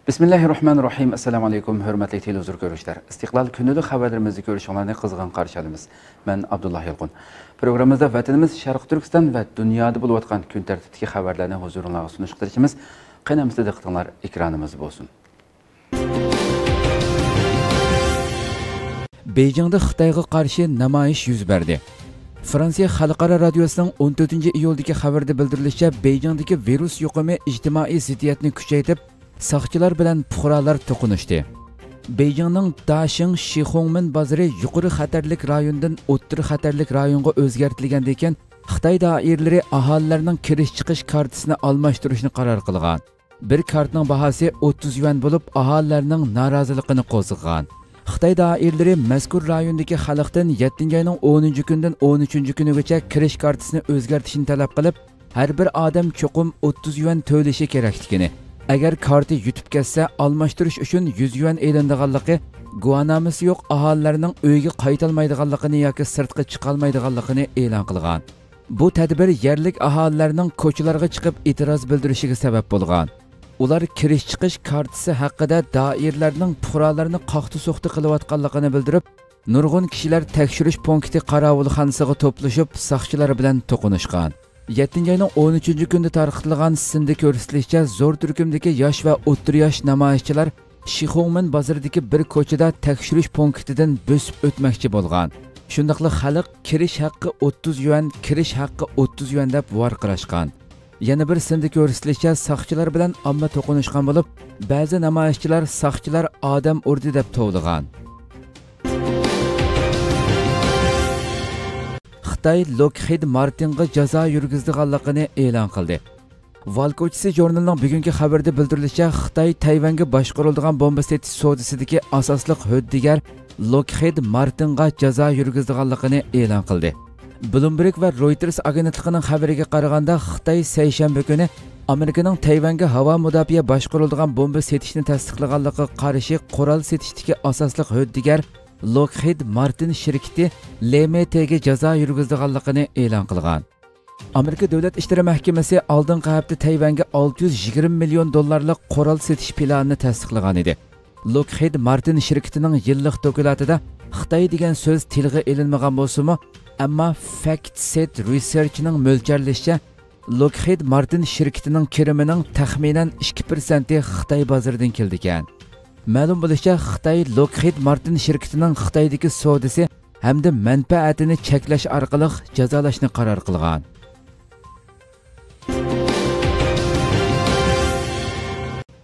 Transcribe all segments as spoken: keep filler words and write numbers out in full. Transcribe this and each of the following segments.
بىسمىللاھىررەھمانىررەھىم. ئەسسالامۇ ئەلەيكۇم، ھۆرمەتلىك تېلېۋىزور كۆرۈشلەر. ئىستىقلال كۈندىلىك خەۋەرلىرىمىزنى كۆرۈشۈڭلارنى قىزغىن قارشى ئالىمىز. مەن ئابدۇللا يالقۇن. پروگراممىمىزدا ۋەتىنىمىز شەرقىي تۈركىستان ۋە دۇنيادا بولۇۋاتقان كۈن تەرتىپتىكى خەۋەرلەرنى ھۇزۇرۇڭلارغا سۇنۇشقا تىرىشىمىز. قېنى ئەمىسە دىققىتىڭلار ئېكرانىمىزدا بولسۇن. بېيجىڭدا خىتايغا قارشى نامايىش يۈز بەردى. فرانسىيە خەلقئارا رادىيوسىنىڭ ئون تۆتىنچى ئىيۇلدىكى خەۋىرىدە بىلدۈرۈلۈشىچە، بېيجىڭدىكى ۋىرۇس يۇقۇمى ئىجتىمائىي زىددىيەتنى كۈچەيتىپ، ساقچىلار بىلەن پۇقرالار توقۇنۇشتى. بېيجىڭنىڭ داشىڭ شىخۇڭمىن بازىرى يۇقىرى خەتەرلىك رايوندىن ئوتتۇرا خەتەرلىك رايونغا ئۆزگەرتىلگەندىن كېيىن، خىتاي دائىرىلىرى ئاھالىلەرنىڭ كىرىش چىقىش كارتىسىنى ئالماشتۇرۇشنى قارار قىلغان. بىر كارتىنىڭ باھاسى ئوتتۇز يۈەن بولۇپ، ئاھالىلەرنىڭ نارازىلىقىنى قوزغىغان. خىتاي دائىرىلىرى مەزكۇر رايوندىكى خەلقتىن يەتتىنچى ئاينىڭ ئونىنچى كۈنىدىن ئون ئۈچىنچى كۈنىگىچە كىرىش كارتىسىنى ئۆزگەرتىشنى تەلەپ قىلىپ، ھەر بىر ئادەم چوقۇم ئوتتۇز يۈەن تۆلىشى كېرەكلىكىنى، ئەگەر كارتا يۈتۈپ كەتسە، ئالماشتۇرۇش ئۈچۈن يۈز يۈەن ئېلىنىدىغانلىقى، گۇۋاھنامىسى يوق ئاھالىلەرنىڭ ئۆيىگە قايتالمايدىغانلىقىنى ياكى سىرتقا چىقالمايدىغانلىقىنى ئېلان قىلغان. بۇ تەدبىر يەرلىك ئاھالىلەرنىڭ كوچىلارغا چىقىپ ئېتىراز بىلدۈرۈشىگە سەۋەب بولغان. ئۇلار كىرىش چىقىش كارتىسى ھەققىدە دائىرىلەرنىڭ پۇقرالارنى قاقتى-سوقتى قىلىۋاتقانلىقىنى بىلدۈرۈپ، نۇرغۇن كىشىلەر تەكشۈرۈش پونكىتى قاراۋۇلخانىسىغا توپلىشىپ، ساقچىلار بىلەن توقۇنۇشقان. يەتتىنچى ئاينىڭ ئون ئۈچىنچى كۈنىدە تارقىتىلغان سىندا كۆرسىتىلىشىچە، زور تۈركۈمدىكى ياش ۋە ئوتتۇرا ياش نامايىشچىلار شىخۇڭمىن بازىرىدىكى بىر كوچىدا تەكشۈرۈش پونكىتىدىن بۆسۈپ ئۆتمەكچى بولغان. شۇنداقلا خەلق «كىرىش ھەققى ئوتتۇز يۈەن، كىرىش ھەققى ئوتتۇز يۈەن» دەپ ۋارقىراشقان. يەنە بىر سىندا كۆرسىتىلىشىچە، ساقچىلار بىلەن ئامما توقۇنۇشقان بولۇپ، بەزى نامايىشچىلار ساقچىلار ئادەم ئۇردى دەپ توۋلىغان. خىتاي لوكخىد مارتىنغا جازا يۈرگۈزىدىغانلىقىنى ئېلان قىلدى. ۋال كوچىسى ژۇرنىلىنىڭ بۈگۈنكى خەۋىرىدە بىلدۈرۈلۈشىچە، خىتاي تەيۋەنگە باشقۇرۇلىدىغان بومبا سېتىش سودىسىدىكى ئاساسلىق ھۆددىگەر لوكخىد مارتىنغا جازا يۈرگۈزىدىغانلىقىنى ئېلان قىلدى. بلومبېرگ ۋە رويتېرس ئاگېنتلىقىنىڭ خەۋىرىگە قارىغاندا، خىتاي سەيشەنبە كۈنى ئامېرىكىنىڭ تەيۋەنگە ھاۋا مۇداپىئە باشقۇرۇلىدىغان بومبا سېتىشنى تەستىقلىغانلىقىغا قارشى قورال سېتىشتىكى ئاساسلىق ھۆددىگەر لوكخىد مارتىن شىركىتى لې مې تېگە جازا يۈرگۈزىدىغانلىقىنى ئېلان قىلغان. ئامېرىكا دۆلەت ئىشلىرى مەھكىمىسى ئالدىنقى ھەپتە تەيۋەنگە ئالتە يۈز يىگىرمە مىليون دوللارلىق قورال سېتىش پىلانىنى تەستىقلىغان ئىدى. لوكخىد مارتىن شىركىتىنىڭ يىللىق دوكلاتىدا خىتاي دېگەن سۆز تىلغا ئېلىنمىغان بولسىمۇ، ئەمما فەكت سېت رىسېرچنىڭ مۆلچەرلىشىچە، لوكخىد مارتىن شىركىتىنىڭ كىرىمىنىڭ تەخمىنەن ئىككى پىرسەنتى خىتاي بازىرىدىن كېلىدىكەن. مەلۇم بولۇشىچە، خىتاي لوكخىد مارتىن شىركىتىنىڭ خىتايدىكى سودىسى ھەمدە مەنپەئەتىنى چەكلەش ئارقىلىق جازالاشنى قارار قىلغان.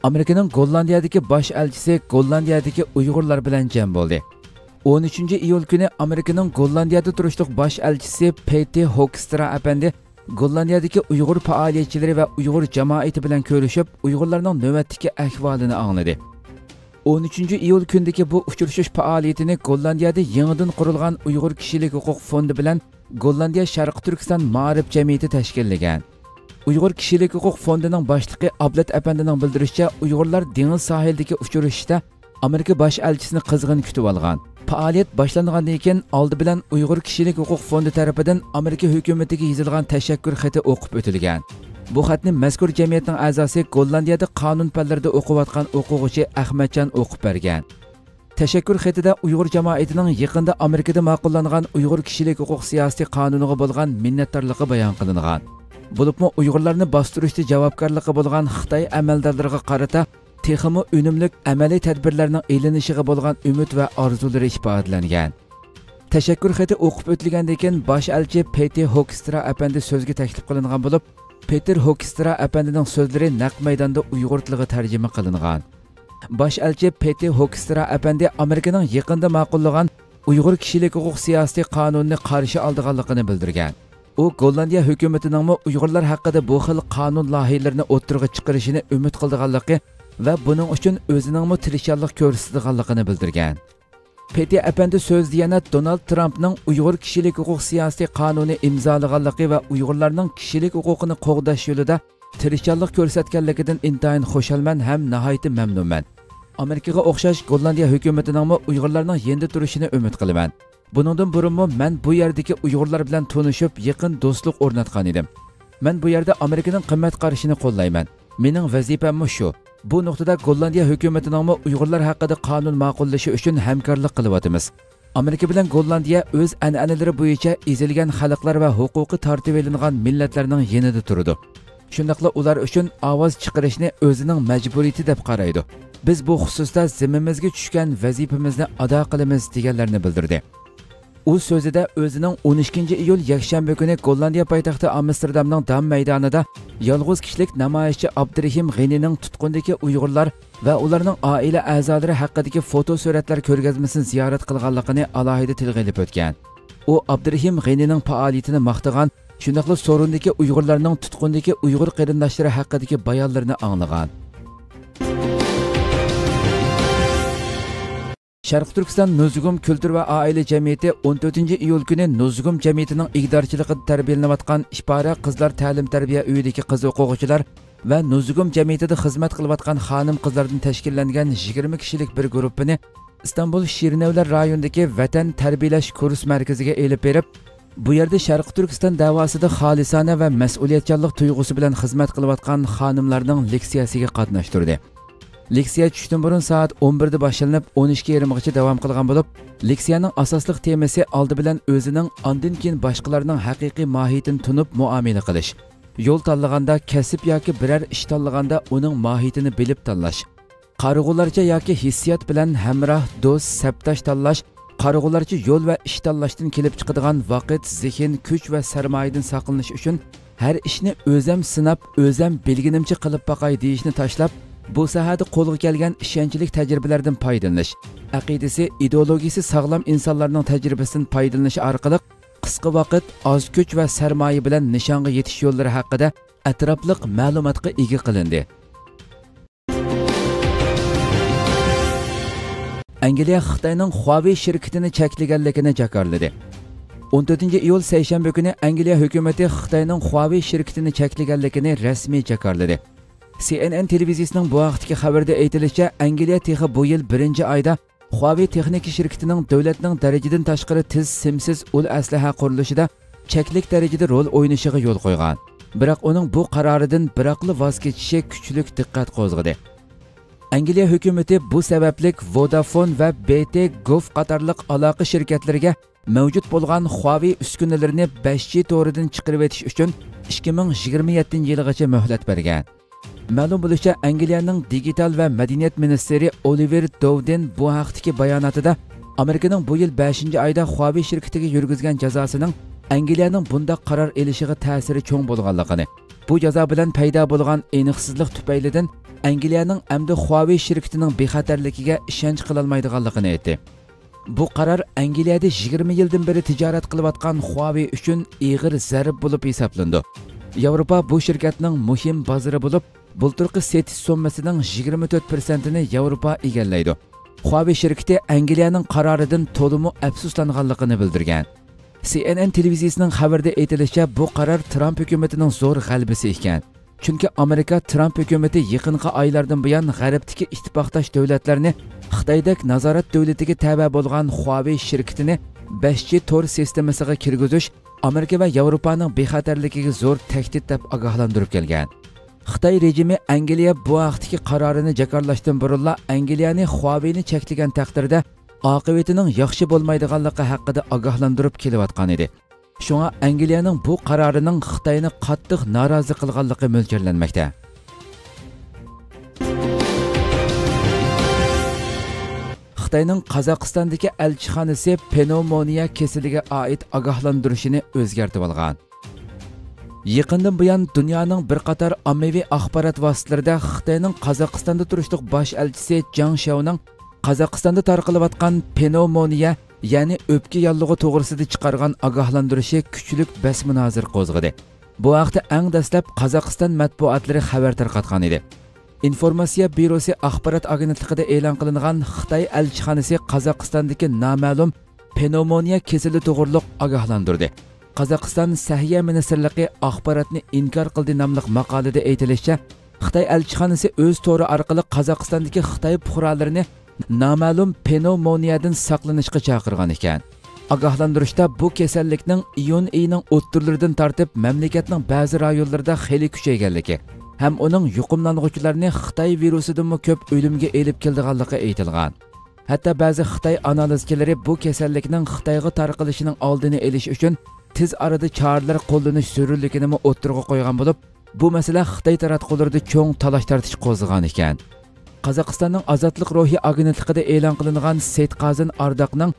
ئامېرىكىنىڭ گوللاندىيەدىكى باش ئەلچىسى گوللاندىيەدىكى ئۇيغۇرلار بىلەن جەم بولدى. ئون ئۈچىنچى ئىيۇل كۈنى ئامېرىكىنىڭ گوللاندىيەدە تۇرۇشلۇق باش ئەلچىسى پېتى ھوكسترا ئەپەندى گوللاندىيەدىكى ئۇيغۇر پائالىيەتچىلىرى ۋە ئۇيغۇر جامائىتى بىلەن كۆرۈشۈپ، ئۇيغۇرلارنىڭ نۆۋەتتىكى ئەھۋالىنى ئاڭلىدى. ئون ئۈچىنچى ئىيۇل كۈنىدىكى بۇ ئۇچرىشىش پائالىيىتىنى گوللاندىيەدە يېڭىدىن قۇرۇلغان ئۇيغۇر كىشىلىك ھوقۇق فوندى بىلەن گوللاندىيە شەرقىي تۈركىستان مائارىپ جەمئىيىتى تەشكىللىگەن. ئۇيغۇر كىشىلىك ھوقۇق فوندىنىڭ باشلىقى ئابلەت ئەپەندىنىڭ بىلدۈرۈشىچە، ئۇيغۇرلار دېڭىز ساھىلىدىكى ئۇچرىشىشتا ئامېرىكا باش ئەلچىسىنى قىزغىن كۈتۈۋالغان. پائالىيەت باشلانغاندىن كېيىن، ئالدى بىلەن ئۇيغۇر كىشىلىك ھوقۇق فوندى تەرىپىدىن ئامېرىكا ھۆكۈمىتىگە يېزىلغان تەشەككۈر خېتى ئوقۇپ ئۆتۈلگەن. بۇ خەتنى مەزكۇر جەمئىيەتنىڭ ئەزاسى، گوللاندىيەدە قانۇن پەنلىرىدە ئوقۇۋاتقان ئوقۇغۇچى ئەخمەتجان ئوقۇپ بەرگەن. تەشەككۈر خېتىدە ئۇيغۇر جامائىتىنىڭ يېقىندا ئامېرىكىدا ماقۇللانغان ئۇيغۇر كىشىلىك ھوقۇق سىياسىتى قانۇنىغا بولغان مىننەتدارلىقى بايان قىلىنغان. بولۇپمۇ ئۇيغۇرلارنى باستۇرۇشتا جاۋابكارلىقى بولغان خىتاي ئەمەلدارلىرىغا قارىتا تېخىمۇ ئۈنۈملۈك ئەمەلىي تەدبىرلەرنىڭ ئېلىنىشىغا بولغان ئۈمىد ۋە ئارزۇلىرى ئىپادىلەنگەن. تەشەككۈر خېتى ئوقۇپ ئۆتۈلگەندىن كېيىن، باش ئەلچى پېتى ھوكسترا ئەپەندى سۆزگە تەكلىپ قىلىنغان بولۇپ، پېتېر ھوكسترا ئەپەندىنىڭ سۆزلىرى نەق مەيداندا ئۇيغۇر تىلىغا تەرجىمە قىلىنغان. باش ئەلچى پېتى ھوكسترا ئەپەندى ئامېرىكىنىڭ يېقىندا ماقۇللىغان ئۇيغۇر كىشىلىك ھوقۇق سىياسىتى قانۇنىنى قارشى ئالىدىغانلىقىنى بىلدۈرگەن. ئۇ گوللاندىيە ھۆكۈمىتىنىڭمۇ ئۇيغۇرلار ھەققىدە بۇ خىل قانۇن لايىھىلىرىنى ئوتتۇرىغا چىقىرىشىنى ئۈمىد قىلىدىغانلىقى ۋە بۇنىڭ ئۈچۈن ئۆزىنىڭمۇ تىرىشچانلىق كۆرسىتىدىغانلىقىنى بىلدۈرگەن. پېتى ئەپەندى سۆزىدە يەنە دونالد ترامپنىڭ ئۇيغۇر كىشىلىك ھوقۇق سىياسىتى قانۇنى ئىمزالىغانلىقى ۋە ئۇيغۇرلارنىڭ كىشىلىك ھوقۇقىنى قوغداش يولىدا تىرىشچانلىق كۆرسەتكەنلىكىدىن ئىنتايىن خۇشالمەن ھەم ناھايىتى مەمنۇنمەن. ئامېرىكىغا ئوخشاش گوللاندىيە ھۆكۈمىتىنىڭمۇ ئۇيغۇرلارنىڭ يېنىدا تۇرۇشىنى ئۈمىد قىلىمەن. بۇنىڭدىن بۇرۇنمۇ مەن بۇ يەردىكى ئۇيغۇرلار بىلەن تونۇشۇپ، يېقىن دوستلۇق ئورناتقان ئىدىم. مەن بۇ يەردە ئامېرىكىنىڭ قىممەت قارىشىنى قوللايمەن. مېنىڭ ۋەزىپەممۇ شۇ. بۇ نۇقتىدا گوللاندىيە ھۆكۈمىتىنىڭمۇ ئۇيغۇرلار ھەققىدە قانۇن ماقۇللىشى ئۈچۈن ھەمكارلىق قىلىۋاتىمىز. ئامېرىكا بىلەن گوللاندىيە ئۆز ئەنئەنىلىرى بويىچە ئېزىلگەن خەلقلەر ۋە ھوقۇقى تارتىۋېلىنغان مىللەتلەرنىڭ يېنىدا تۇرىدۇ. شۇنداقلا ئۇلار ئۈچۈن ئاۋاز چىقىرىشنى ئۆزىنىڭ مەجبۇرىيىتى دەپ قارايدۇ. بىز بۇ خۇسۇستا زىممىمىزگە چۈشكەن ۋەزىپىمىزنى ئادا قىلىمىز، دېگەنلەرنى بىلدۈردى. ئۇ سۆزىدە ئۆزىنىڭ ئون ئىككىنچى ئىيۇل يەكشەنبە كۈنى گوللاندىيە پايتەختى ئامستېردامنىڭ دام مەيدانىدا يالغۇز كىشىلىك نامايىشچى ئابدۇرېھىم غېنىنىڭ تۇتقۇندىكى ئۇيغۇرلار ۋە ئۇلارنىڭ ئائىلە ئەزالىرى ھەققىدىكى فوتو سۈرەتلەر كۆرگەزمىسىنى زىيارەت قىلغانلىقىنى ئالاھىدە تىلغا ئېلىپ ئۆتكەن. ئۇ ئابدۇرېھىم غېنىنىڭ پائالىيىتىنى ماختىغان، شۇنداقلا سورۇندىكى ئۇيغۇرلارنىڭ تۇتقۇندىكى ئۇيغۇر قېرىنداشلىرى ھەققىدىكى بايانلىرىنى ئاڭلىغان. شەرقىي تۈركىستان نۇزۇگۇم كۈلتۈر ۋە ئائىلە جەمئىيىتى ئون تۆتىنچى ئىيۇل كۈنى نۇزۇگۇم جەمئىيىتىنىڭ ئىگىدارچىلىقىدا تەربىيەلىنىۋاتقان ئىپارە قىزلار تەلىم تەربىيە ئۆيىدىكى قىز ئوقۇغۇچىلار ۋە نۇزۇگۇم جەمئىيىتىدە خىزمەت قىلىۋاتقان خانىم قىزلاردىن تەشكىللەنگەن يىگىرمە كىشىلىك بىر گۇرۇپپىنى ئىستانبۇل شىرنەۋلەر رايونىدىكى ۋەتەن تەربىيەلەش كۇرس مەركىزىگە ئېلىپ بېرىپ، بۇ يەردە شەرقىي تۈركىستان دەۋاسىدا خالىسانە ۋە مەسئۇلىيەتچانلىق تۇيغۇسى بىلەن خىزمەت قىلىۋاتقان خانىملارنىڭ لېكسىيەسىگە قاتناشتۇردى. لېكسىيە چۈشتىن بۇرۇن سائەت ئون بىردە باشلىنىپ، ئون ئىككى يېرىمغىچە داۋام قىلغان بولۇپ، لېكسىيەنىڭ ئاساسلىق تېمىسى ئالدى بىلەن ئۆزىنىڭ، ئاندىن كېيىن باشقىلارنىڭ ھەقىقىي ماھىيىتىنى تونۇپ مۇئامىلە قىلىش، يول تاللىغاندا، كەسىپ ياكى بىرەر ئىش تاللىغاندا ئۇنىڭ ماھىيىتىنى بىلىپ تاللاش، قارىغۇلارچە ياكى ھېسسىيات بىلەن ھەمراھ، دوست، سەپداش تاللاش، قارىغۇلارچە يول ۋە ئىش تاللاشتىن كېلىپ چىقىدىغان ۋاقىت، زېھىن، كۈچ ۋە سەرمايىدىن ساقلىنىش ئۈچۈن ھەر ئىشنى ئۆزەم سىناپ، ئۆزەم بىلگىنىمچە قىلىپ باقاي دېيىشنى تاشلاپ، بۇ ساھەدە قولغا كەلگەن ئىشەنچلىك تەجرىبىلەردىن پايدىلىنىش، ئەقىدىسى، ئىدېئولوگىيىسى ساغلام ئىنسانلارنىڭ تەجرىبىسىدىن پايدىلىنىش ئارقىلىق قىسقا ۋاقىت، ئاز كۈچ ۋە سەرمايە بىلەن نىشانغا يېتىش يوللىرى ھەققىدە ئەتراپلىق مەلۇماتقا ئىگە قىلىندى. ئەنگلىيە خىتاينىڭ خۇاۋېي شىركىتىنى چەكلىگەنلىكىنى جاكارلىدى. ئون تۆتىنچى ئىيۇل سەيشەنبە كۈنى ئەنگلىيە ھۆكۈمىتى خىتاينىڭ خۇاۋېي شىركىتىنى چەكلىگەنلىكىنى رەسمىي جاكارلىدى. سى ئېن ئېن تېلېۋىزىيىسىنىڭ بۇ ھەقتىكى خەۋىرىدە ئېيتىلىشىچە، ئەنگلىيە تېخى بۇ يىل بىرىنچى ئايدا خۇاۋېي تېخنىكا شىركىتىنىڭ دۆلەتنىڭ دەرىجىدىن تاشقىرى تېز سىمسىز ئۇل ئەسلىھە قۇرۇلۇشىدا چەكلىك دەرىجىدە رول ئوينىشىغا يول قويغان. بىراق ئۇنىڭ بۇ قارارىدىن بىراقلا ۋاز كېچىشى كۈچلۈك دىققەت قوزغىدى. ئەنگلىيە ھۆكۈمىتى بۇ سەۋەبلىك ۋودافون ۋە بې تې گوف قاتارلىق ئالاقە شىركەتلىرىگە مەۋجۇت بولغان خۇاۋېي ئۈسكۈنىلىرىنى بەش جى تورىدىن چىقىرىۋېتىش ئۈچۈن ئىككى مىڭ يىگىرمە يەتتىنچى يىلىغىچە مۆھلەت بەرگەن. مەلۇم بولۇشىچە، ئەنگلىيەنىڭ دىگىتال ۋە مەدەنىيەت مىنىستىرى ئولىۋېر دوۋدېن بۇ ھەقتىكى باياناتىدا، ئامېرىكىنىڭ بۇ يىل بەشىنچى ئايدا خۇاۋېي شىركىتىگە يۈرگۈزگەن جازاسىنىڭ ئەنگلىيەنىڭ بۇنداق قارار ئېلىشىغا تەسىرى چوڭ بولغانلىقىنى، بۇ جازا بىلەن پەيدا بولغان ئېنىقسىزلىق تۈپەيلىدىن ئەنگلىيەنىڭ ئەمدى خۇاۋېي شىركىتىنىڭ بىخەتەرلىكىگە ئىشەنچ قىلالمايدىغانلىقىنى ئېيتتى. بۇ قارار ئەنگلىيەدە يىگىرمە يىلدىن بېرى تىجارەت قىلىۋاتقان خۇاۋېي ئۈچۈن ئېغىر زەربە بولۇپ ھېسابلىنىدۇ. ياۋروپا بۇ شىركەتنىڭ مۇھىم بازىرى بولۇپ، بۇلتۇرقى سېتىش سوممىسىنىڭ يىگىرمە تۆت پىرسەنتىنى ياۋروپا ئىگىلەيدۇ. خۇاۋېي شىركىتى ئەنگلىيەنىڭ قارارىدىن تولىمۇ ئەپسۇسلانغانلىقىنى بىلدۈرگەن. سى ئېن ئېن تېلېۋىزىيىسىنىڭ خەۋىرىدە ئېيتىلىشىچە، بۇ قارار ترامپ ھۆكۈمىتىنىڭ زور غەلىبىسى ئىكەن. چۈنكى ئامېرىكا ترامپ ھۆكۈمىتى يېقىنقى ئايلاردىن بۇيان غەربتىكى ئىتتىپاقداش دۆلەتلەرنى خىتايدەك نازارەت دۆلىتىگە تەۋە بولغان خۇاۋېي شىركىتىنى بەش جى تور سىستېمىسىغا كىرگۈزۈش ئامېرىكا ۋە ياۋروپانىڭ بىخەتەرلىكىگە زور تەھدىت دەپ ئاگاھلاندۇرۇپ كەلگەن. خىتاي رېجىمى ئەنگلىيە بۇ ھەقتىكى قارارىنى جاكارلاشتىن بۇرۇنلا ئەنگلىيەنى خۇاۋېينى چەكلىگەن تەقدىردە ئاقىۋىتىنىڭ ياخشى بولمايدىغانلىقى ھەققىدە ئاگاھلاندۇرۇپ كېلىۋاتقان ئىدى. شۇڭا ئەنگلىيەنىڭ بۇ قارارىنىڭ خىتاينى قاتتىق نارازى قىلغانلىقى مۆلچەرلەنمەكتە. خىتاينىڭ قازاقىستاندىكى ئەلچىخانىسى پنېۋمونىيە كېسىلىگە ئائىت ئاگاھلاندۇرۇشىنى ئۆزگەرتىۋالغان. يېقىندىن بۇيان دۇنيانىڭ بىر قاتار ئاممىۋى ئاخبارات ۋاسىتىلىرىدە خىتاينىڭ قازاقىستاندا تۇرۇشلۇق باش ئەلچىسى جاڭ شياۋنىڭ قازاقىستاندا تارقىلىۋاتقان پنېۋمونىيە، يەنى ئۆپكە ياللۇغى توغرىسىدا چىقارغان ئاگاھلاندۇرۇشى كۈچلۈك بەس-مۇنازىرە قوزغىدى. بۇ ھەقتە ئەڭ دەسلەپ قازاقىستان مەتبۇئاتلىرى خەۋەر تارقاتقان ئىدى. ئىنفورماتسىيە بيۇروسى ئاخبارات ئاگېنتلىقىدا ئېلان قىلىنغان خىتاي ئەلچىخانىسى قازاقىستاندىكى نامەلۇم پنېۋمونىيە كېسىلى توغرۇلۇق ئاگاھلاندۇردى. قازاقىستان سەھىيە مىنىستىرلىقى ئاخباراتنى ئىنكار قىلدى ناملىق ماقالىدە ئېيتىلىشىچە، خىتاي ئەلچىخانىسى ئۆز تورى ئارقىلىق قازاقىستاندىكى خىتاي پۇقرالىرىنى نامەلۇم پنېۋمونىيەدىن ساقلىنىشقا چاقىرغان ئىكەن. ئاگاھلاندۇرۇشتا بۇ كېسەللىكنىڭ ئىيۇن ئېيىنىڭ ئوتتۇرىلىرىدىن تارتىپ مەملىكەتنىڭ بەزى رايونلىرىدا خېلى كۈچەيگەنلىكى، ھەم ئۇنىڭ يۇقۇملانغۇچىلارنى خىتاي ۋىرۇسىدىنمۇ كۆپ ئۆلۈمگە ئېلىپ كېلىدىغانلىقى ئېيتىلغان. ھەتتا بەزى خىتاي ئانالىزچىلىرى بۇ كېسەللىكنىڭ خىتايغا تارقىلىشىنىڭ ئالدىنى ئېلىش ئۈچۈن تېز ئارىدا چارىلەر قوللىنىش زۆرۈرلۈكىنىمۇ ئوتتۇرىغا قويغان بولۇپ، بۇ مەسىلە خىتاي تاراتقۇلىرىدا چوڭ تالاش-تارتىش قوزغىغان ئىكەن. قازاقىستاننىڭ ئازادلىق روھى ئاگېنتلىقىدا ئېلان قىلىنغان سېيىتقازىن ئارداقنىڭ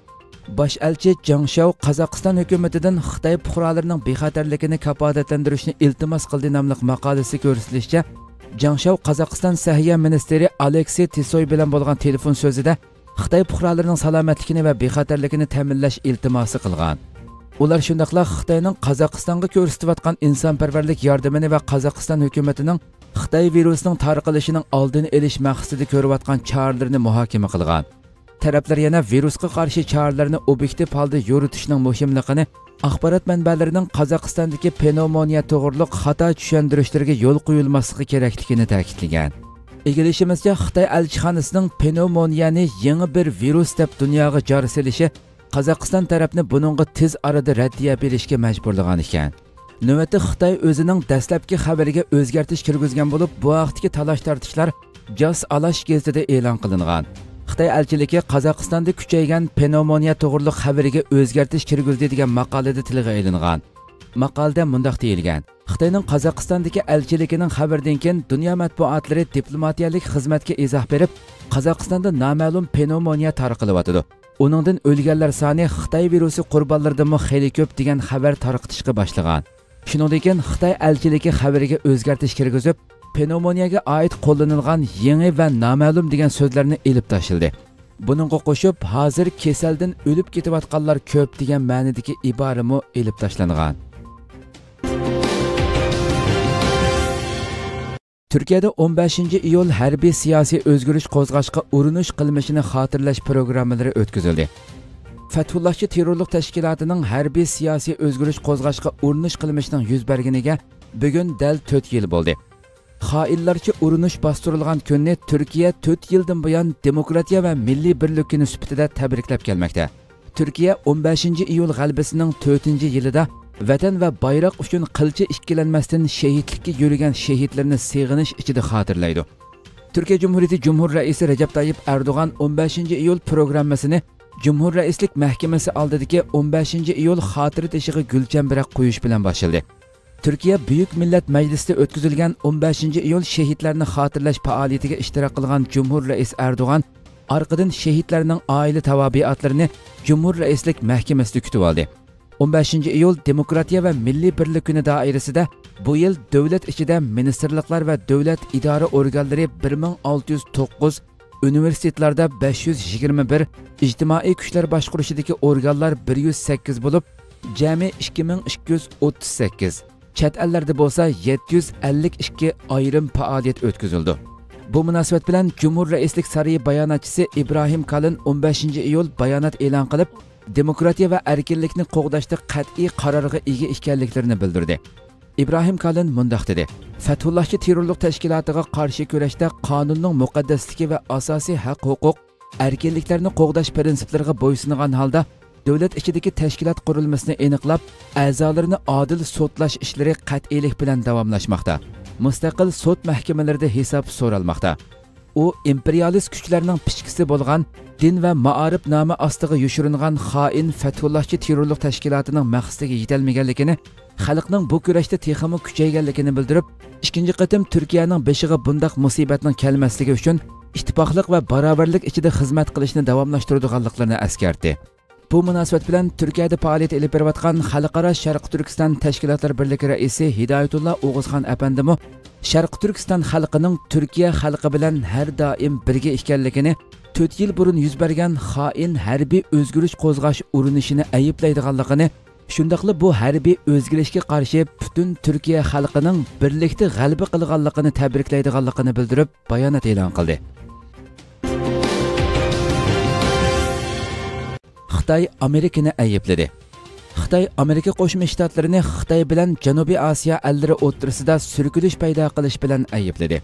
باش ئەلچى جاڭ شياۋ قازاقىستان ھۆكۈمىتىدىن خىتاي پۇقرالىرىنىڭ بىخەتەرلىكىنى كاپالەتلەندۈرۈشنى ئىلتىماس قىلدى ناملىق ماقالىسىدە كۆرسىتىلىشىچە، جاڭ شياۋ قازاقىستان سەھىيە مىنىستىرى ئالېكسىي تىسوي بىلەن بولغان تېلېفون سۆزىدە خىتاي پۇقرالىرىنىڭ سالامەتلىكىنى ۋە بىخەتەرلىكىنى تەمىنلەش ئىلتىماسى قىلغان. ئۇلار شۇنداقلا خىتاينىڭ قازاقىستانغا كۆرسىتىۋاتقان ئىنسانپەرۋەرلىك ياردىمىنى ۋە قازاقىستان ھۆكۈمىتىنىڭ خىتاي ۋىرۇسىنىڭ تارقىلىشىنىڭ ئالدىنى ئېلىش مەقسىتىدە كۆرۈۋاتقان چارىلىرىنى مۇھاكىمە قىلغان. تەرەپلەر يەنە ۋىرۇسقا قارشى چارىلەرنى ئوبيېكتىپ ھالدا يورۇتۇشنىڭ مۇھىملىقىنى، ئاخبارات مەنبەلىرىنىڭ قازاقىستاندىكى پنېۋمونىيە توغرۇلۇق خاتا چۈشەندۈرۈشلىرىگە يول قويۇلماسلىقى كېرەكلىكىنى تەكىتلىگەن. ئىگىلىشىمىزچە، خىتاي ئەلچىخانىسىنىڭ پنېۋمونىيەنى يېڭى بىر ۋىرۇس دەپ دۇنياغا جار سېلىشى قازاقىستان تەرەپنى بۇنىڭغا تېز ئارىدا رەددىيە بېرىشكە مەجبۇرلىغان ئىكەن. نۆۋەتتە خىتاي ئۆزىنىڭ دەسلەپكى خەۋىرىگە ئۆزگەرتىش كىرگۈزگەن بولۇپ، بۇ ھەقتىكى تالاش-تارتىشلار جاس ئالاش گېزىتىدە ئېلان قىلىنغان. خىتاي ئەلچىلىكى قازاقىستاندا كۈچەيگەن پنېۋمونىيە توغرۇلۇق خەۋىرىگە ئۆزگەرتىش كىرگۈزدى دېگەن ماقالىدە تىلغا ئېلىنغان. ماقالىدە مۇنداق دېيىلگەن: خىتاينىڭ قازاقىستاندىكى ئەلچىلىكىنىڭ خەۋىرىدىن كېيىن دۇنيا مەتبۇئاتلىرى دىپلوماتىيەلىك خىزمەتكە ئىزاھ بېرىپ، قازاقىستاندا نامەلۇم پنېۋمونىيە تارقىلىۋاتىدۇ. ئۇنىڭدىن ئۆلگەنلەر سانى خىتاي ۋىرۇسى قۇربانلىرىدىنمۇ خېلى كۆپ دېگەن خەۋەر تارقىتىشقا باشلىغان. شۇنىڭدىن كېيىن خىتاي ئەلچىلىكى خەۋىرىگە ئۆزگەرتىش كىرگۈزۈپ، پنېۋمونىيەگە ئائىت قوللىنىلغان يېڭى ۋە نامەلۇم دېگەن سۆزلەرنى ئېلىپ تاشلىدى. بۇنىڭغا قوشۇپ، ھازىر كېسەلدىن ئۆلۈپ كېتىۋاتقانلار كۆپ دېگەن مەنىدىكى ئىبارىمۇ ئېلىپ تاشلانغان. تۈركىيەدە ئون بەشىنچى ئىيۇل ھەربىي سىياسىي ئۆزگىرىش قوزغاشقا ئۇرۇنۇش قىلمىشىنى خاتىرىلەش پروگراممىلىرى ئۆتكۈزۈلدى. فەتھۇللاھچى تېررورلۇق تەشكىلاتىنىڭ ھەربىي سىياسىي ئۆزگىرىش قوزغاشقا ئۇرۇنۇش قىلمىشىنىڭ يۈز بەرگىنىگە بۈگۈن دەل تۆت يىل بولدى. خائىنلارچە ئۇرۇنۇش باستۇرۇلغان كۈننى تۈركىيە تۆت يىلدىن بۇيان دېموكراتىيە ۋە مىللىي بىرلىك كۈنى سۈپىتىدە تەبرىكلەپ كەلمەكتە. تۈركىيە ئون بەشىنچى ئىيۇل غەلىبىسىنىڭ تۆتىنچى يىلىدا ۋەتەن ۋە بايراق ئۈچۈن قىلچە ئىككىلەنمەستىن شېھىتلىككە يۈرگەن شېھىتلىرىنى سېغىنىش ئىچىدە خاتىرىلەيدۇ. تۈركىيە جۇمھۇرىيىتى جۇمھۇر رەئىسى رەجەپ تايىپ ئەردوغان ئون بەشىنچى ئىيۇل پروگراممىسىنى جۇمھۇر رەئىسلىك مەھكىمىسى ئالدىدىكى ئون بەشىنچى ئىيۇل خاتىرە تېشىغا گۈل چەمبىرەك قويۇش بىلەن باشلىدى. تۈركىيە بۈيۈك مىللەت مەجلىسىدە ئۆتكۈزۈلگەن ئون بەشىنچى ئىيۇل شېھىتلەرنى خاتىرىلەش پائالىيىتىگە ئىشتىراك قىلغان جۇمھۇر رەئىس ئەردوغان ئارقىدىن شېھىتلەرنىڭ ئائىلە تاۋابىئاتلىرىنى جۇمھۇر رەئىسلىك مەھكىمىسىدە كۈتۈۋالدى. ئون بەشىنچى ئىيۇل دېموكراتىيە ۋە مىللىي بىرلىك كۈنى دائىرىسىدە بۇ يىل دۆلەت ئىچىدە مىنىستىرلىقلار ۋە دۆلەت ئىدارە ئورگانلىرى بىر مىڭ ئالتە يۈز توققۇز، ئۇنىۋېرسىتېتلاردا بەش يۈز يىگىرمە بىر، ئىجتىمائىي كۈچلەر باشقۇرۇشىدىكى ئورگانلار بىر يۈز سەككىز بولۇپ، جەمئىي ئىككى مىڭ ئىككى يۈز ئوتتۇز سەككىز، چەت ئەللەردە بولسا يەتتە يۈز ئەللىك ئىككى ئايرىم پائالىيەت ئۆتكۈزۈلىدۇ. بۇ مۇناسىۋەت بىلەن جۇمھۇر رەئىسلىك سارىيى باياناتچىسى ئىبراھىم كالىن ئون بەشىنچى ئىيۇل بايانات ئېلان قىلىپ، دېموكراتىيە ۋە ئەركىنلىكنى قوغداشتا قەتئىي قارارغا ئىگە ئىكەنلىكلىرىنى بىلدۈردى. ئىبراھىم كالىن مۇنداق دېدى: فەتھۇللاھچى تېررورلۇق تەشكىلاتىغا قارشى كۈرەشتە قانۇننىڭ مۇقەددەسلىكى ۋە ئاساسىي ھەق-ھوقۇق، ئەركىنلىكلەرنى قوغداش پىرىنسىپلىرىغا بويسۇنغان ھالدا، دۆلەت ئىچىدىكى تەشكىلات قۇرۇلمىسىنى ئېنىقلاپ، ئەزالىرىنى ئادىل سوتلاش ئىشلىرى قەتئىيلىك بىلەن داۋاملاشماقتا. مۇستەقىل سوت مەھكىمىلىرىدە ھېساب سورالماقتا. ئۇ ئىمپېرىيالىست كۈچلەرنىڭ پىچىكىسى بولغان دىن ۋە مائارىپ نامى ئاستىغا يوشۇرۇنغان خائىن فەتھۇللاھچى تېررورلۇق تەشكىلاتىنىڭ مەقسىتىگە يېتەلمىگەنلىكىنى، خەلقنىڭ بۇ كۈرەشتە تېخىمۇ كۈچەيگەنلىكىنى بىلدۈرۈپ، ئىككىنچى قېتىم تۈركىيەنىڭ بېشىغا بۇنداق مۇسىبەتنىڭ كەلمەسلىكى ئۈچۈن ئىتتىپاقلىق ۋە باراۋەرلىك ئىچىدە خىزمەت قىلىشنى داۋاملاشتۇرىدىغانلىقلىرىنى ئەسكەرتتى. بۇ مۇناسىۋەت بىلەن تۈركىيەدە پائالىيەت ئېلىپ بېرىۋاتقان خەلقئارا شەرقىي تۈركىستان تەشكىلاتلار بىرلىكى رەئىسى ھىدايەتۇللا ئوغۇزخان ئەپەندىمۇ شەرقىي تۈركىستان خەلقىنىڭ تۈركىيە خەلقى بىلەن ھەر دائىم بىرگە ئىكەنلىكىنى، تۆت يىل بۇرۇن يۈز بەرگەن خائىن ھەربىي ئۆزگىرىش قوزغاش ئۇرۇنۇشىنى ئەيىبلەيدىغانلىقىنى، شۇنداقلا بۇ ھەربىي ئۆزگىرىشكە قارشى پۈتۈن تۈركىيە خەلقىنىڭ بىرلىكتە غەلىبە قىلغانلىقىنى تەبرىكلەيدىغانلىقىنى بىلدۈرۈپ، بايانات ئېلان قىلدى. خىتاي ئامېرىكىنى ئەيىبلىدى. خىتاي ئامېرىكا قوشما شتاتلىرىنى خىتاي بىلەن جەنۇبىي ئاسىيا ئەللىرى ئوتتۇرىسىدا سۈركىلىش پەيدا قىلىش بىلەن ئەيىبلىدى.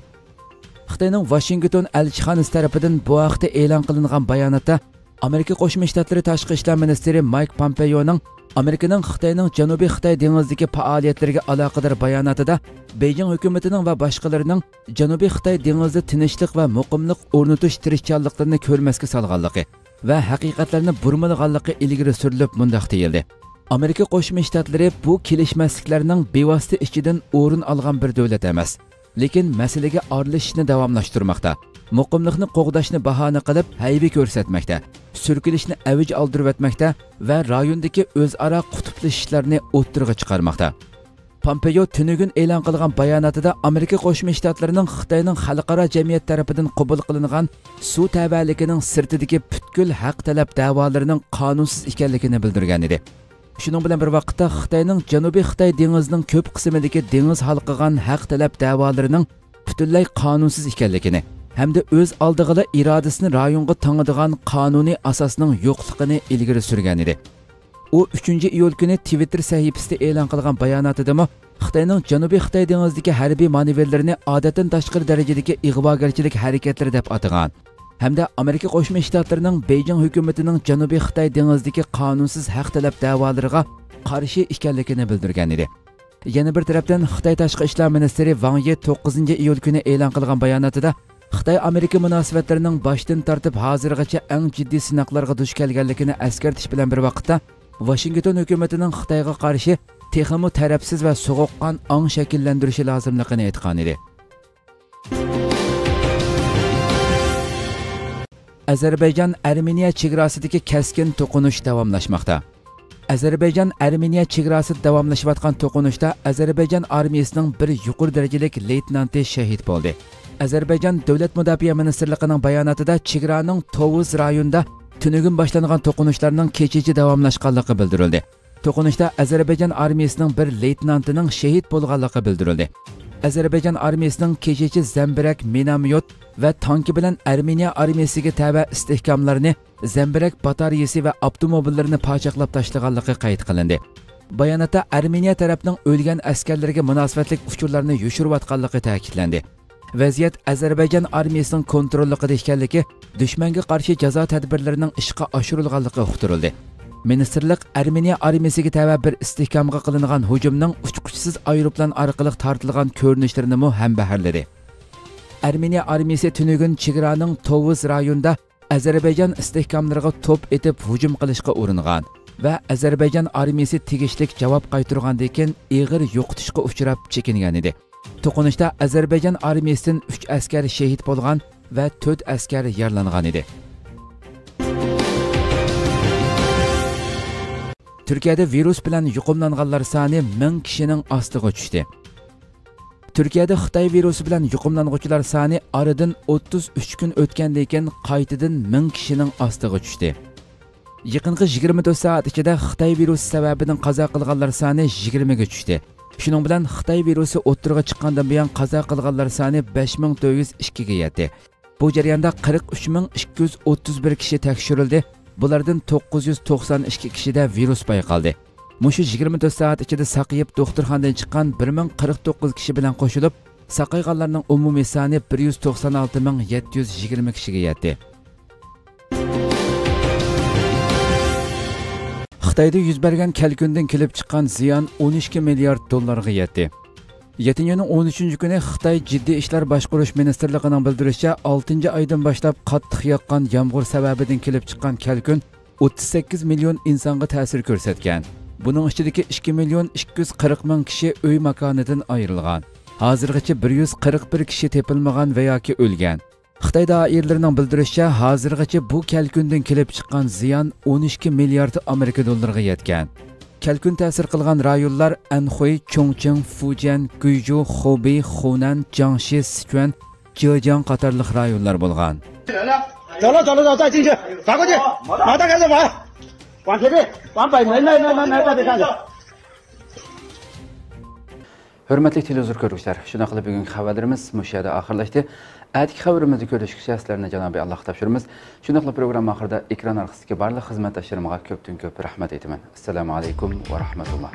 خىتاينىڭ ۋاشىنگتون ئەلچىخانىسى تەرىپىدىن بۇ ھەقتە ئېلان قىلىنغان باياناتتا، ئامېرىكا قوشما شتاتلىرى تاشقى ئىشلار مىنىستىرى مايك پومپېيونىڭ ئامېرىكىنىڭ خىتاينىڭ جەنۇبىي خىتاي دېڭىزىدىكى پائالىيەتلىرىگە ئالاقىدار باياناتىدا بېيجىڭ ھۆكۈمىتىنىڭ ۋە باشقىلىرىنىڭ جەنۇبىي خىتاي دېڭىزىدا تىنچلىق ۋە مۇقىملىق ئورنىتىش تىرىشچانلىقلىرىنى كۆرمەسكە سالغانلىقى ۋە ھەقىقەتلەرنى بۇرمىلىغانلىقى ئىلگىرى سۈرۈلۈپ مۇنداق دېيىلدى: ئامېرىكا قوشما شتاتلىرى بۇ كېلىشمەسلىكلەرنىڭ بىۋاسىتە ئىچىدىن ئورۇن ئالغان بىر دۆلەت ئەمەس، لېكىن مەسىلىگە ئارىلىشىشنى داۋاملاشتۇرماقتا، مۇقىملىقنى قوغداشنى باھانە قىلىپ ھەيۋە كۆرسەتمەكتە، سۈركىلىشنى ئەۋج ئالدۇرۇۋەتمەكتە ۋە رايوندىكى ئۆزئارا قۇتۇپلىشىشلارنى ئوتتۇرىغا چىقارماقتا. پامپېيو تۈنۈگۈن ئېلان قىلغان باياناتىدا ئامېرىكا قوشما شتاتلىرىنىڭ خىتاينىڭ خەلقئارا جەمئىيەت تەرىپىدىن قوبۇل قىلىنغان سۇ تەۋەلىكىنىڭ سىرتىدىكى پۈتكۈل ھەق تەلەپ دەۋالىرىنىڭ قانۇنسىز ئىكەنلىكىنى بىلدۈرگەنىدى. شۇنىڭ بىلەن بىر ۋاقىتتا، خىتاينىڭ جەنۇبىي خىتاي دېڭىزىنىڭ كۆپ قىسمىدىكى دېڭىز ھالقىغان ھەق تەلەپ دەۋالىرىنىڭ پۈتۈنلەي قانۇنسىز ئىكەنلىكىنى ھەمدە ئۆز ئالدىغىلا ئىرادىسىنى رايونغا تاڭىدىغان قانۇنىي ئاساسنىڭ يوقلۇقىنى ئىلگىرى سۈرگەنىدى. ئۇ ئۈچىنچى ئىيۇل كۈنى تىۋىتتېر سەھىپىسىدە ئېلان قىلغان باياناتىدىمۇ خىتاينىڭ جەنۇبىي خىتاي دېڭىزىدىكى ھەربىي مانېۋىرلىرىنى ئادەتتىن تاشقىرى دەرىجىدىكى ئىغۋاگەرچىلىك ھەرىكەتلىرى دەپ ئاتىغان ھەمدە ئامېرىكا قوشما شتاتلىرىنىڭ بېيجىڭ ھۆكۈمىتىنىڭ جەنۇبىي خىتاي دېڭىزىدىكى قانۇنسىز ھەق تەلەپ دەۋالىرىغا قارشى ئىكەنلىكىنى بىلدۈرگەنىدى. يەنە بىر تەرەپتىن، خىتاي تاشقى ئىشلار مىنىستىرى ۋاڭ يى توققۇزىنچى ئىيۇل كۈنى ئېلان قىلغان باياناتىدا، خىتاي ئامېرىكا مۇناسىۋەتلىرىنىڭ باشتىن تارتىپ ھازىرغىچە ئەڭ جىددىي سىناقلارغا دۇچ كەلگەنلىكىنى ئەسكەرتىش بىلەن بىر ۋاقىتتا، ۋاشىنگتون ھۆكۈمىتىنىڭ خىتايغا قارشى تېخىمۇ تەرەپسىز ۋە سوغۇققان ئاڭ شەكىللەندۈرۈشى لازىملىقىنى ئېيتقانىدى. ئەزەربەيجان ئەرمېنىيە چېگراسىدىكى كەسكىن توقۇنۇش داۋاملاشماقتا. ئەزەربەيجان ئەرمېنىيە چېگراسىدا داۋاملىشىۋاتقان توقۇنۇشتا ئەزەربەيجان ئارمىيىسىنىڭ بىر يۇقىرى دەرىجىلىك لېيتېنانتى شېھىت بولدى. ئەزەربەيجان دۆلەت مۇداپىئە مىنىستىرلىقىنىڭ باياناتىدا چېگرانىڭ توۋۇز رايونىدا تۈنۈگۈن باشلانغان توقۇنۇشلارنىڭ كېچىچە داۋاملاشقانلىقى بىلدۈرۈلدى. توقۇنۇشتا ئەزەربەيجان ئارمىيىسىنىڭ بىر لېيتېنانتىنىڭ شېھىت بولغانلىقى بىلدۈرۈلدى. ئەزەربەيجان ئارمىيىسىنىڭ كېچىچە زەمبىرەك، مىنوميوت ۋە تانكا بىلەن ئەرمېنىيە ئارمىيىسىگە تەۋە ئىستىھكاملارنى، زەمبىرەك باتارېيىسى ۋە ئاپتوموبىللىرىنى پاچاقلاپ تاشلىغانلىقى قەيت قىلىندى. باياناتتا ئەرمېنىيە تەرەپنىڭ ئۆلگەن ئەسكەرلىرىگە مۇناسىۋەتلىك ئۇچۇرلارنى يوشۇرۇۋاتقانلىقى تەكىتلەندى. ۋەزىيەت ئەزەربەيجان ئارمىيىسىنىڭ كونتروللۇقىدا ئىكەنلىكى، دۈشمەنگە قارشى جازا تەدبىرلىرىنىڭ ئىشقا ئاشۇرۇلغانلىقى ئۇقتۇرۇلدى. مىنىستىرلىق ئەرمېنىيە ئارمىيىسىگە تەۋە بىر ئىستىھكامغا قىلىنغان ھۇجۇمنىڭ ئۇچقۇچىسىز ئايروپىلان ئارقىلىق تارتىلغان كۆرۈنۈشلىرىنىمۇ ھەمبەھىرلىدى. ئەرمېنىيە ئارمىيىسى تۈنۈگۈن چېگرانىڭ توۋۇز رايونىدا ئەزەربەيجان ئىستىھكاملىرىغا توپ ئېتىپ ھۇجۇم قىلىشقا ئۇرۇنغان ۋە ئەزەربەيجان ئارمىيىسى تېگىشلىك جاۋاب قايتۇرغاندىن كېيىن ئېغىر يوقىتىشقا ئۇچراپ چېكىنگەنىدى. توقۇنۇشتا ئەزەربەيجان ئارمىيىسىدىن ئۈچ ئەسكەر شېھىت بولغان ۋە تۆت ئەسكەر يارىلانغان ئىدى. تۈركىيەدە ۋىرۇس بىلەن يۇقۇملانغانلار سانى مىڭ كىشىنىڭ ئاستىغا چۈشتى. تۈركىيەدە خىتاي ۋىرۇسى بىلەن يۇقۇملانغۇچىلار سانى ئارىدىن ئوتتۇز ئۈچ كۈن ئۆتكەندىن كېيىن قايتىدىن مىڭ كىشىنىڭ ئاستىغا چۈشتى. يېقىنقى يىگىرمە تۆت سائەت ئىچىدە خىتاي ۋىرۇسى سەۋەبىدىن قازا قىلغانلار سانى يىگىرمىگە چۈشتى. شۇنىڭ بىلەن خىتاي ۋىرۇسى ئوتتۇرىغا چىققاندىن بۇيان قازا قىلغانلار سانى بەش مىڭ تۆت يۈز ئىككىگە يەتتى. بۇ جەرياندا قىرىق ئۈچ مىڭ ئىككى يۈز ئوتتۇز بىر كىشى تەكشۈرۈلدى، بۇلاردىن توققۇز يۈز توقسان ئىككى كىشىدە ۋىرۇس بايقالدى. مۇشۇ يىگىرمە تۆت سائەت ئىچىدە ساقىيىپ دوختۇرخانىدىن چىققان بىر مىڭ قىرىق توققۇز كىشى بىلەن قوشۇلۇپ، ساقايغانلارنىڭ ئومۇمىي سانى بىر يۈز توقسان ئالتە مىڭ يەتتە يۈز يىگىرمە كىشىگە يەتتى. خىتايدا يۈز بەرگەن كەلكۈندىن كېلىپ چىققان زىيان ئون ئىككى مىليارد دوللارغا يەتتى. يەتتىنچى ئاينىڭ ئون ئۈچىنچى كۈنى خىتاي جىددىي ئىشلار باشقۇرۇش مىنىستىرلىقىنىڭ بىلدۈرۈشىچە، ئالتىنچى ئايدىن باشلاپ قاتتىق ياغقان يامغۇر سەۋەبىدىن كېلىپ چىققان كەلكۈن ئوتتۇز سەككىز مىليون ئىنسانغا تەسىر كۆرسەتكەن. بۇنىڭ ئىچىدىكى ئىككى مىليون ئىككى يۈز قىرىق مىڭ كىشى ئۆي ماكانىدىن ئايرىلغان. ھازىرغىچە بىر يۈز قىرىق بىر كىشى تېپىلمىغان ۋە ياكى ئۆلگەن. خىتاي دائىرىلىرىنىڭ بىلدۈرۈشىچە، ھازىرغىچە بۇ كەلكۈندىن كېلىپ چىققان زىيان ئون ئىككى مىليارد ئامېرىكا دوللىرىغا يەتكەن. كەلكۈن تەسىر قىلغان رايونلار ئەنخۇي، چۇڭچىڭ، فۇجيەن، گۇيجۇ، خۇبېي، خۇنەن، جياڭشى، سىچۈەن، جېجياڭ قاتارلىق رايونلار بولغان. 走了，走了，走，再进去，打过去，马上开始玩，往前进，往北，没，没，没，没，没，别看了。 ھۆرمەتلىك تېلېۋىزور كۆرگۈچىلەر، شۇنداق قىلىپ بۈگۈنكى خەۋەرلىرىمىز مۇشۇ يەردە ئاخىرلاشتى. ئەتىكى خەۋىرىمىزدە كۆرۈشكىچە سىلەرنى جانابى ئاللاغا تاپشۇرىمىز. شۇنداقلا پروگرامما ئاخىرىدا ئېكران ئارقىسىدىكى بارلىق خىزمەتداشلىرىمغا كۆپتىن كۆپ رەھمەت ئېيتىمەن. ئەسسالامۇ ئەلەيكۇم ۋە رەھمەتۇللا.